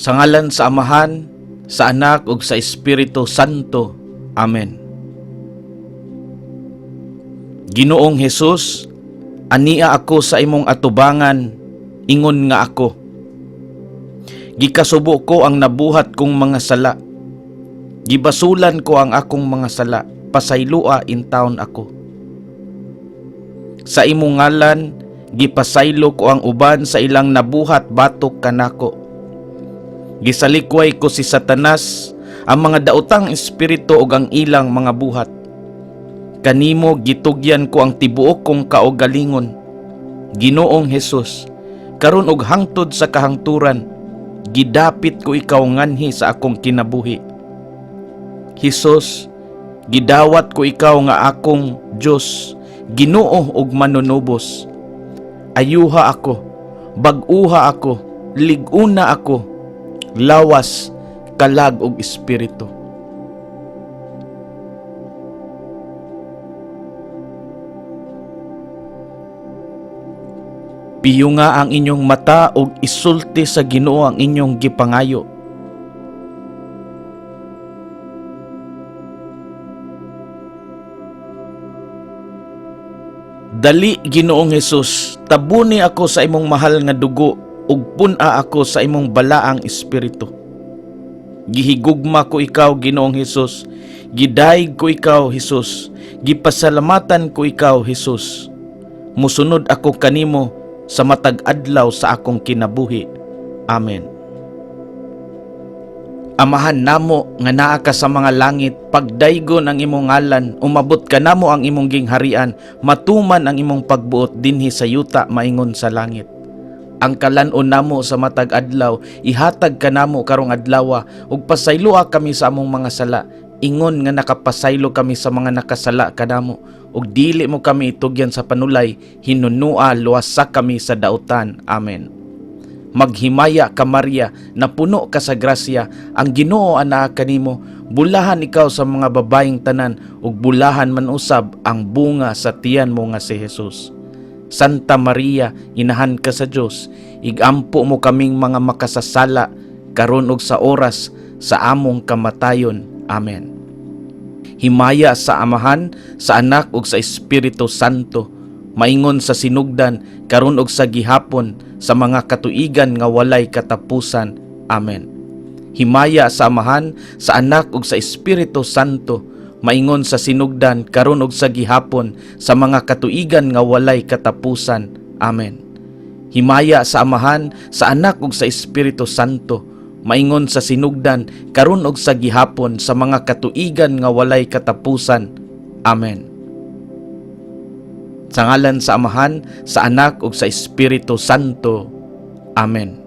Sa ngalan sa Amahan, sa Anak ug sa Espiritu Santo. Amen. Ginoong Hesus, ania ako sa imong atubangan, ingon nga ako. Gikasubo ko ang nabuhat kong mga sala. Gibasulan ko ang akong mga sala, pasayloa intawon ako. Sa imong ngalan, gipasaylo ko ang uban sa ilang nabuhat batok kanako. Gisalikway ko si Satanas, ang mga daotang espiritu ug ang ilang mga buhat. Kanimo gitugyan ko ang tibuok kong kaugalingon. Ginoong Hesus, karon og hangtod sa kahangturan, gidapit ko ikaw nganhi sa akong kinabuhi. Hesus, gidawat ko ikaw nga akong Dios, Ginoo ug manunubos. Ayuha ako, bag-uha ako, lig-una ako, lawas, kalag ug espiritu. Piyunga ang inyong mata ug isulti sa Ginoo ang inyong gipangayo. Dali, Ginoong Hesus, tabuni ako sa imong mahal nga dugo ug pun-a ako sa imong balaang espiritu. Gihigugma ko ikaw, Ginoong Hesus. Gidayeg ko ikaw, Hesus. Gipasalamatan ko ikaw, Hesus. Musunod ako kanimo sa matag adlaw sa akong kinabuhi. Amen. Amahan namo nga naa ka sa mga langit, pagdaygon ang imong ngalan, umabot ka namo ang imong gingharian, matuman ang imong pagbuot dinhi sa yuta maingon sa langit. Ang kalan-on namo sa matag adlaw, ihatag kanamo karong adlawa, ug pasayloa kami sa among mga sala, ingon nga nakapasaylo kami sa mga nakasala kanamo, ug dili mo kami itugyan sa panulay, hinunua luwasa kami sa dautan. Amen. Maghimaya ka, Maria, napuno ka sa grasya, ang Ginoo anaa kanimo, bulahan ikaw sa mga babayeng tanan, ug bulahan man usab ang bunga sa tiyan mo nga si Jesus. Santa Maria, inahan ka sa Dios, igampo mo kaming mga makasasala karon ug sa oras sa among kamatayon. Amen. Himaya sa Amahan, sa Anak ug sa Espiritu Santo, maingon sa sinugdan karon ug sa gihapon sa mga katuigan nga walay katapusan. Amen. Himaya sa Amahan, sa Anak ug sa Espiritu Santo, maingon sa sinugdan karon ug sa gihapon sa mga katuigan nga walay katapusan. Amen. Himaya sa Amahan, sa Anak ug sa Espiritu Santo, maingon sa sinugdan karon ug sa gihapon sa mga katuigan nga walay katapusan. Amen. Sa ngalan sa Amahan, sa Anak ug sa Espiritu Santo. Amen.